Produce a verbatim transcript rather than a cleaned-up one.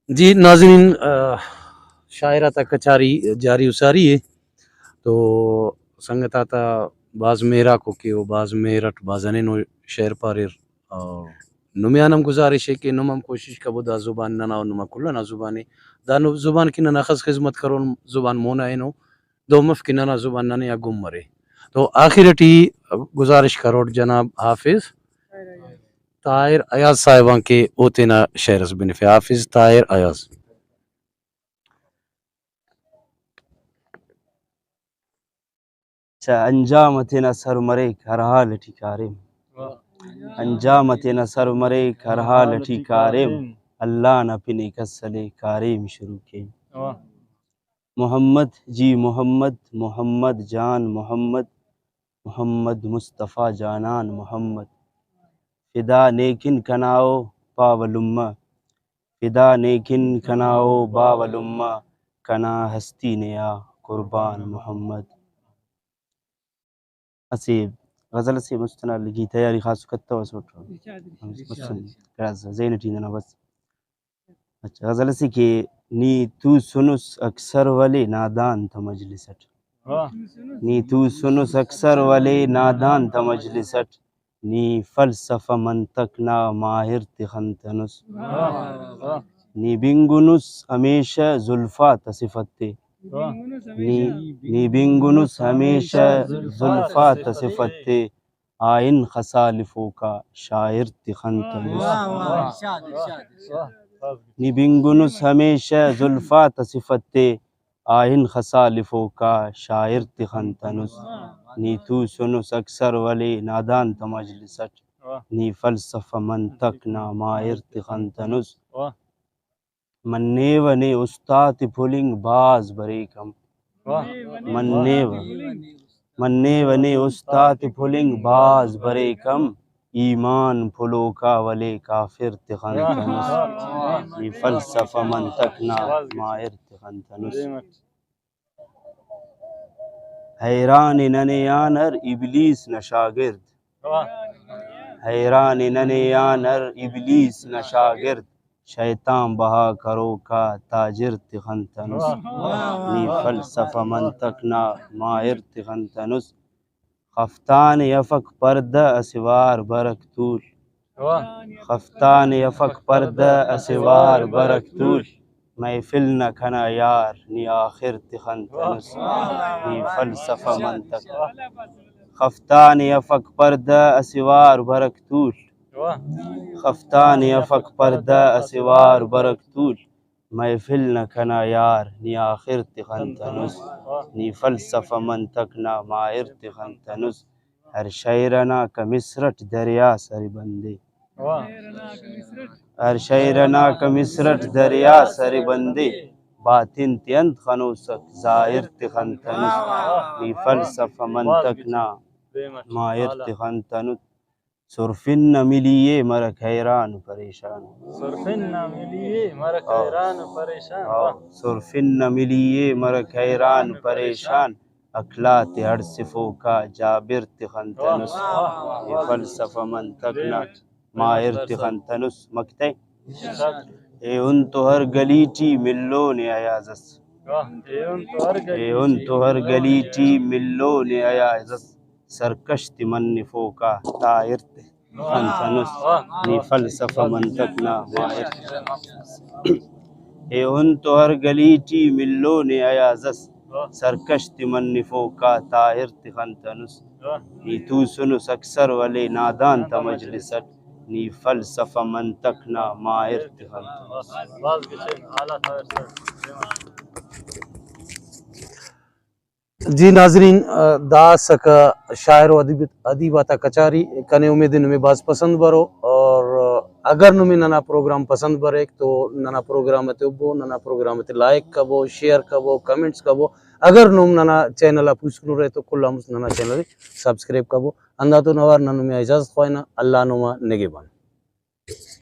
جی ناظرین، آ، شاعر آتا کچاری جاری و ساری ءِ، تو سنگت آتا بھاز مہر آکو کہ او بھاز مہر اٹ بھاز ہنینو شعر پاریر۔ اور نمے آن ہم گزارش ءِ کہ نم ہم کوشش کبو دا زبان ننا و نما کل ئنا زبان ءِ، دا نو-، زبان کہ نن اخس خذمت کرون، زبان مونا ہنو، دو مف کہ ننا زبان ننے آ گم مرے۔ تو آخر ٹی گزارش کروٹ جناب حافظ طاہر ایاز صاحب آن کہ او تینا شعر اس بنفے۔ حافظ طاہر ایاز۔ چا انجام تینا سر مریک ہر حال ٹی کاریم۔ واہ۔ انجام تینا سر مریک ہر حال ٹی کاریم۔ اللہ نا پن ءِ کس ہلے کاریم شروع کین۔ واہ۔ محمد جی محمد، محمد جان محمد، محمد مصطفیٰ جانان محمد۔ فدا نیکن کنا او پاوہ لمہ، فدا نیکن کنا او باوہ لمہ، کنا ہستی نے آ قربان محمد۔ اسہ غزل اسے مست ئنا لگی، تیاری خاص کتو اسٹ۔ ارشاد، ارشاد۔ مست، ارشاد، ارشاد۔ گڑاس ذہن ٹی ننا بس۔ اچھا، غزل اسے کہ نی توسنس اکثر ولے نادان تا مجلس اٹ۔ واہ۔ نی توسنس اکثر ولے نادان تا مجلس اٹ۔ نی فلسفہ منطق نا ماہر تخنتنس۔ واہ، واہ۔ نی بنگنس ہمیشہ زلفا تا صفت تے۔ واہ۔ نی، نی بنگنس ہمیشہ زلفا تا صفت تے۔ آہن خسالفوکا شاعر تخنتنس۔ واہ، واہ، ارشاد، ارشاد، ارشاد۔ نی بنگنس ہمیشہ زلفا تا صفت تے۔ آہن خسالفوکا شاعر تخنتنس۔ نی توسنس اکثر ولے نادان تا مجلس اٹ۔ واہ۔ نی فلسفہ منطق نا ماہر تخنتنس۔ واہ۔ منیوہ نے استاد پھلنگ بھاز بریک ہم۔ واہ۔ منیوہ، منیوہ نے استاد پھلنگ بھاز بریک ہم۔ ایمان پھلوکا ولے کافر تخنتنس۔ واہ۔ نی فلسفہ منطق نا ماہر تخنتنس۔ حیران ننے آن ہر ابلیس نا شاگرد۔ واہ۔ حیران ننے آن ہر ابلیس نا شاگرد۔ شیطان بہا کروکا تاجر تخنتنس۔ واہ۔ نی فلسفہ منطق نا ماہر تخنتنس۔ خفتان افک پردہ اسہ وار برک تول۔ واہ۔ خفتان افک پردہ اسہ وار برک تول۔ محفل نا کنا یار نی آخر تخنتنس۔ واہ۔ نی فلسفہ منطق۔ خفتان افک پردہ اسہ وار برک تول۔ واہ۔ خفتان افک پردہ اسہ وار برک تول۔ محفل نا کنا یار نی آخر تخنتنس۔ واہ۔ نی فلسفہ منطق نا ماہر تخنتنس۔ ہر شئیر انا کمسر اٹ دریا سر بندے۔ واہ۔ ہر شئیر انا کمسر اٹ دریا سر بندے۔ باطن تے انت خنوسک ظاہر تخنتنس۔ واہ۔ نی فلسفہ منطق نا ماہر تخنتنس۔ سرفن نا ملی ءِ مرک حیران پریشان۔ سرفن نا ملی ءِ مرک ہاں۔ حیران پریشان۔ ہاں۔ واہ۔ سرفن نا ملی ءِ مرک حیران پریشان۔ عقل آتے ہڑسفوکا جابر تخنتنس۔ واہ، واہ، واہ۔ نی فلسفہ منطق نا ماہر تخنتنس۔ مکتئے۔ ارشاد۔ ایہن تو ہر گلی ٹی ملون ایاز اس۔ واہ۔ ایہن تو ہر گلی ایہن تو ہر گلی ٹی ملون ایاز اس۔ سرکش تے منفوکا طاہر تخنتنس۔ واہ۔ نی فلسفہ منطق نا ماہر۔ ایہن تو ہر گلی ٹی ملون ایاز اس۔ واہ۔ سرکش تے منفوکا طاہر تخنتنس۔ واہ۔ نی توسنس اکثر ولے نادان تا مجلس اٹ۔ نی فلسفہ منطق نا ماہر تخنتنس۔ واہ، بھاز گچین، اعلیٰ شاعر صاحب۔ جی ناظرین، آ، دا اسکہ شاعر و ادیب، ادیب آتا کچاری۔ کنے امید ءِ نمے بھاز پسند برو، اور اگر نمے ننا پروگرام پسند بریک تو ننا پروگرام تے ہبو، ننا پروگرام تے لائک کبو، شیئر کبو، کمنٹس کبو۔ اگر نم ننا چینل آ پوسکنو رہے تو کل آن مست ننا چینل ءِ سبسکرائب کبو۔ ہنداتون اوار نن نمے آ اجازت خواہنہ۔ اللہ نما نگہبان۔